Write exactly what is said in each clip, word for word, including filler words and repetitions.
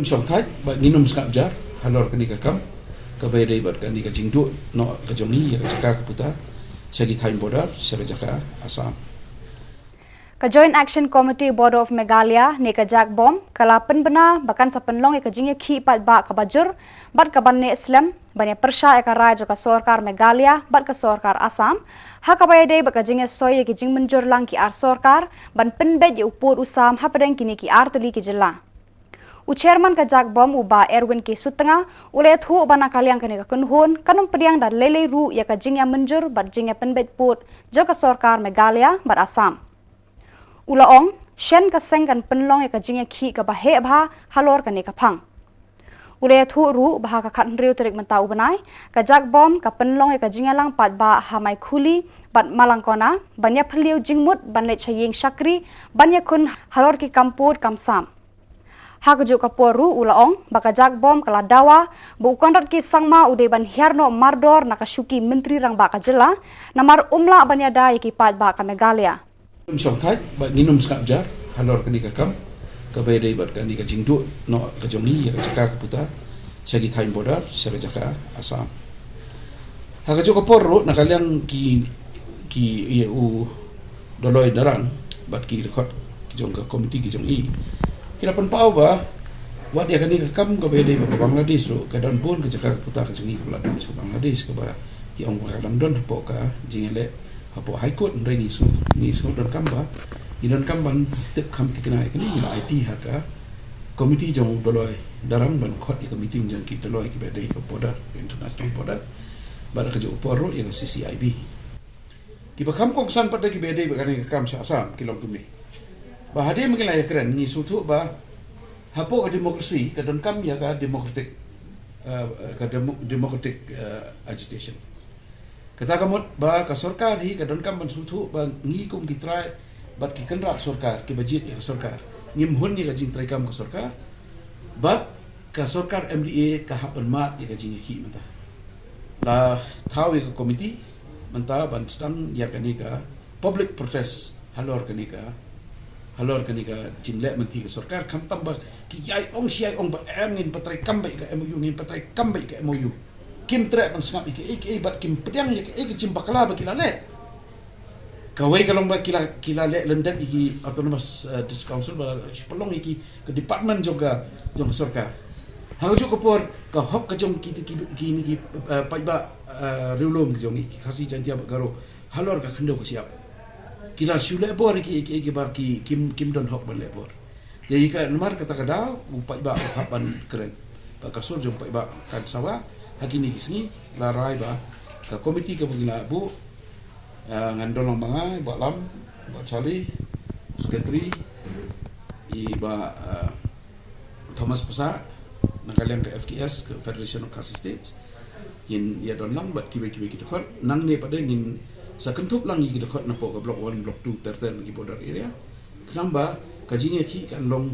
Shongthait bad ngin ym sngap jar halor kane ka kam kaba ïadei bad kane ka jingduh noh ka jong ngi ïa ka jaka ka puta sha ki thaiñ border sha ka jaka Assam. Ka Joint Action Committee Bodo of Meghalaya ne ka JACBOM ka la pynbna ba kan sa pynlong ïa ka jingïakhih paidbah kaba jur bad kaban neh slem ban ïa pyrshah ïa ka rai jong ka sorkar Meghalaya bad ka sorkar Assam ha kaba ïadei bad ka jingïasoi ïa ki jingmynjur lang ki ar sorkar ban pynbeit ïa u pud u sam hapdeng kine ki ar tylli ki jylla. U chairman ka JACBOM u Bah Erwin K Sutnga u la ïathuh ba na ka liang kane ka kynhun kan ym pdiang da lei lei ruh ïa ka jingïamynjur bad jingïapynbeit pud jong ka sorkar Meghalaya bad Assam. U la ong shen ka seng kan pynlong ïa ka jingïakhih kaba heh bha halor kane ka phang. U la ïathuh ruh ba ha ka khathynriew tarik mynta u bnai ka JACBOM ka pynlong ïa ka jingïalang paidbah ha Maikhuli bad Malangkona ban ïaphylliew jingmut ban leit sha ïing shakri ban ïakhun halor ki kam pud kam sam. Ha kajuh ka por ruh u la ong ba ka JACBOM ka la dawa ba u Conrad K Sangma u dei ban hiar noh mardor na ka shuki Myntri Rangbah ka jylla namar um lah ban ïada ïa ki paidbah ka Meghalaya. Shongthait bad ngin ym sngap jar halor kane ka kam kaba ïadei bad kane ka jingduh noh ka jong ngi ïa ka jaka ka puta sha ki thaiñ border sha ka jaka Assam. Ha kajuh ka por ruh na ka liang ki ki ïa u Doloi Darang bad ki dkhot ki jong ka komiti ki jong i ki la pynpaw ba wat ïa kane ka kam kaba ïadei bad ka Bangladesh ruh ka don bun ka jaka ka puta ka jong i kaba la duh sha Bangladesh kaba ki ong ba ka dang don hapoh ka jingïaleh hapoh High Court. Hynrei ngi sngew ngi sngew donkam ba ngi donkam ban tip kham thikna ïa kane. Ngi la aiti ha ka komiti jong u Doloi Darang ban khot ïa ka meeting jong ki Doloi kiba dei ka border, international border bad ha kajuh ka por ruh ïa ka C C I B. Kiba kham kongsan pat da kiba dei ba kane ka kam sha Assam ki long kumne. Ba hadien ba ngi la ïakren ngi sngewthuh ba hapoh ka democracy ka donkam ïa ka democratic, eh, ka demo-, democratic, eh, agitation. Kata ka mut ba ka sorkar hi ka donkam ban sngewthuh ba ngi kum ki trai bad ki kynrad sorkar kiba jied ïa ka sorkar ngim hun ïa ka jingtreikam ka sorkar. Bad ka sorkar M D A ka hap ban mad ïa ka jingïakhih mynta. La thaw ïa ka komiti mynta ban sdang ïa kane ka public protest halor kane ka halor kane ka jingleh mynthi ka sorkar khamtam ba ki ïai ong shi ïai ong ba em ngin pyntreikam beit ïa ka M O U, ngin pyntreikam beit ïa ka M O U. Kim treh ban sngap ïa kaei kaei bad kim pdiang ïa kaei ka jingbakla ba ki la leh. Kawei ka long ba ki la ki la leh lyndet ïa ki autonomous, eh, district council ba la shu pynlong ïa ki ka department jong ka jong ka sorkar. Ha kajuh ka por ka hok ka jong ki ki ki, ki, eh, paidbah, eh, riewlum ki jong ki Khasi Jaiñtia bad Garo halor ka khyndew ka shyiap. Ki la shu leh bor ïa ki ïa ki ïa ki ba ki kim kim don hok ban leh bor. Ïa ka namar kata ka daw u paidbah u hap ban kren. Ba ka sur jong paidbah kan sawa ha kine ki sngi la rai ba ka komiti kaba ngi la buh, ah, ngan don lang ba nga, Bah Lam, Bah Charlie, secretary, i Bah, ah, Thomas Pasa na ka liang ka F K S, ka Federation of Khasi States. Ngin ïa don lang bad kiwei kiwei ki dkhot. Nangne pat de ngin sa kynthup lang ïa ki dkhot napoh ka block one, block two ter ter na ki border area. Khnang ba ka jingïakhih kan long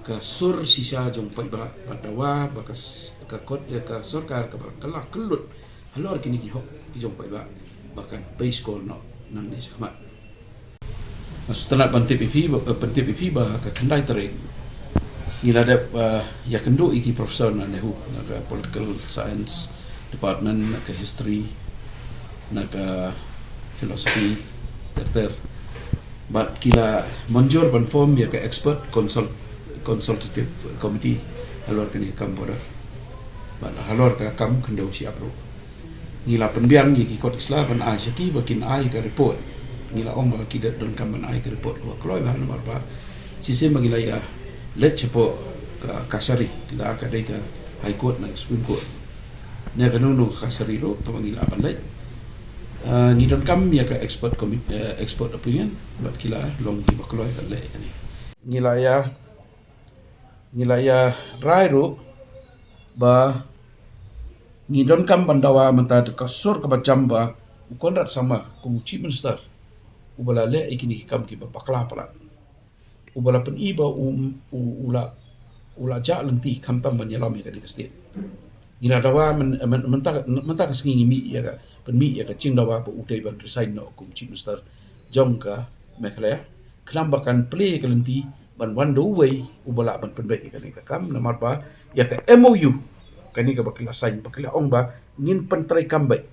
ka sur shisha jong paidbah bad dawa ba ka s-, ka kot, eh, ka sorkar kaba ka la kyllut halor kine ki hok ki jong paidbah ba kan pei skor noh nangne shakhmat. Nga sngewtynnat ban tip ïa phi ba, eh, pyntip ïa phi ba ka khyndai tarik ngi la dep, eh, ïakynduh ïa ki professor na NEHU, na ka political science department, na ka history, na ka philosophy, ter ter. Bad ki la mynjur ban form ïa ka expert consult-, consultative committee halor kane ka kam border. Bad halor ka kam khyndew shyiap ruh. Ngi la pynbiang ïa ki kot ki sla ban ai sha ki ba kin ai ka report. Ngi la ong ba ki da donkam ban ai ka report kaba kloi bha namar ba shisien ba ngi la ïa leit shapoh ka kashari, la ka dei ka High Court na ka Supreme Court. Ne kano kano ka kashari ruh kaba ngi la ban leit. Ah, ngi donkam ïa ka expert commit-, eh, expert opinion bad ki la long kiba kloi ban leh ïa kane. Ngi la ïa, ngi la ïa rai ruh ba ngi donkam ban dawa mynta da ka sur kaba jam ba u Conrad Sangma kum u Chief Minister uba la leh ïa kine ki kam kiba bakla palat. Uba la pyni ba u, u, u la, u la jah lynti khamtam ban ïalam ïa kane ka state. Ngi la dawa myn-, myn-, mynta, mynta ka sngi ngi mih ïa ka, pynmih ïa ka jingdawa ba u dei ban resign noh kum Chief Minister jong ka Meghalaya. Khnang ba kan plie ïa ka lynti ban wan da uwei uba lah ban pynbeit ïa kane ka kam, namar ba ïa ka M O U kane kaba ki la sign, ba ki la ong ba ngin pyntreikam beit,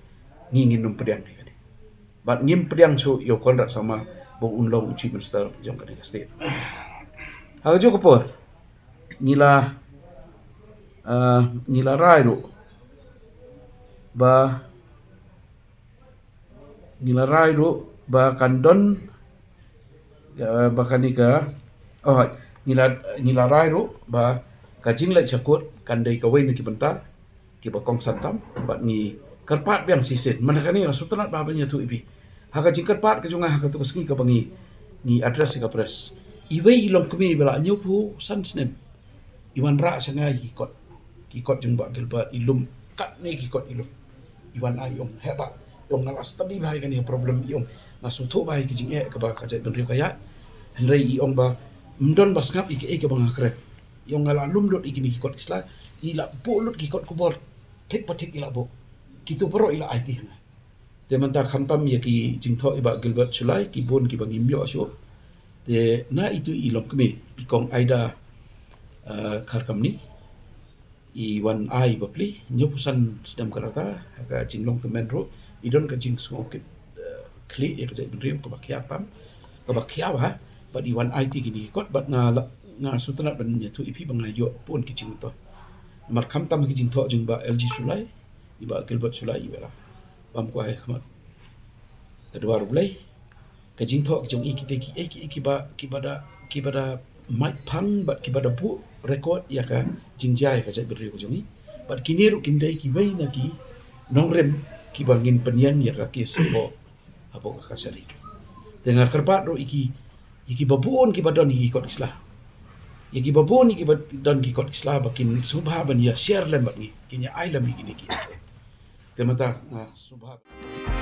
ngi ngin nym pdiang ïa kane. Bad ngim pdiang shuh ïa u Conrad Sangma ba un long u Chief Minister jong kane ka state. Ha kajuh ka por ngi la, ah, ngi la rai ruh ba ngi la rai ruh ba kan don, ah, ba kane ka, oh, ngi la, ngi la rai ruh ba ka jingleit sha court kan dei kawei na ki bynta kiba kongsan tam, bad ngi kyrpad biang shisien. Mynta kane nga sngewtynnat bha ban ïathuh ïa phi ha ka jingkyrpad ka jong nga ha katu ka sngi kaba ngi, ngi address ïa ka press. Iwei i longkmie ba la hynñiewphew san snem i wanrah sha nga ïa ki kot, ki kot jong Bah Gilbert, i lum katne ki kot i lum. I wan ai, i ong, heh bah, i ong, nga la study bha ïa kane ka problem, i ong, nga sngewthuh bha ïa ki jingeh kaba ka jaitbynriew ka ïaid. Hynrei i ong ba ym don ba sngap ïa kiei kaba nga kren. I ong, nga la lum lut ïa kine ki kot ki sla, i la buh lut ki kot khubor thik pa thik, i la buh. Kitu baroh i la aiti ha nga. Te mynta khamtam ïa ki jingthoh i Bah Gilbert Shullai, ki bun kiba ngim ïoh shuh. Te na itu i longkmie, i Kong Aida, eh, Kharkamni, i wan ai bapli, hynñiewphew san snem ka rta, ha ka jinglong tymmen ruh i don ka jingsngewkit, eh, khlieh ïa ka jaitbynriew kaba khia tam, kaba khia bha. Bad i wan aiti kine ki kot, bad nga la, nga sngewtynnat ban ïathuh ïa phi ba nga ïoh bun ki jingmyntoi. Namar khamtam ki jingthoh jong Bah L G Shullai, i Bah Gilbert Shullai, i ba la bam kwai khmat ka dwar U Blei. Ka jingthoh ki jong i ki dei kiei kiei kiba, kiba da, kiba da mait phang bad kiba da buh record ïa ka jingjia ïa ka jaitbynriew ka jong i. Bad kine ruh kin dei kiwei na ki nongrim kiba ngin pynïeng ïa ka case hapoh, hapoh ka kashari. Te nga kyrpad ruh ïa ki, ïa kiba bun kiba don ïa ki kot ki sla, ïa kiba bun ïa kiba don ki kot ki sla ba kin sngewbha ban ïa share lem bad ngi, kin ïa ai lem ïa kine ki. Te mynta nga sngewbha.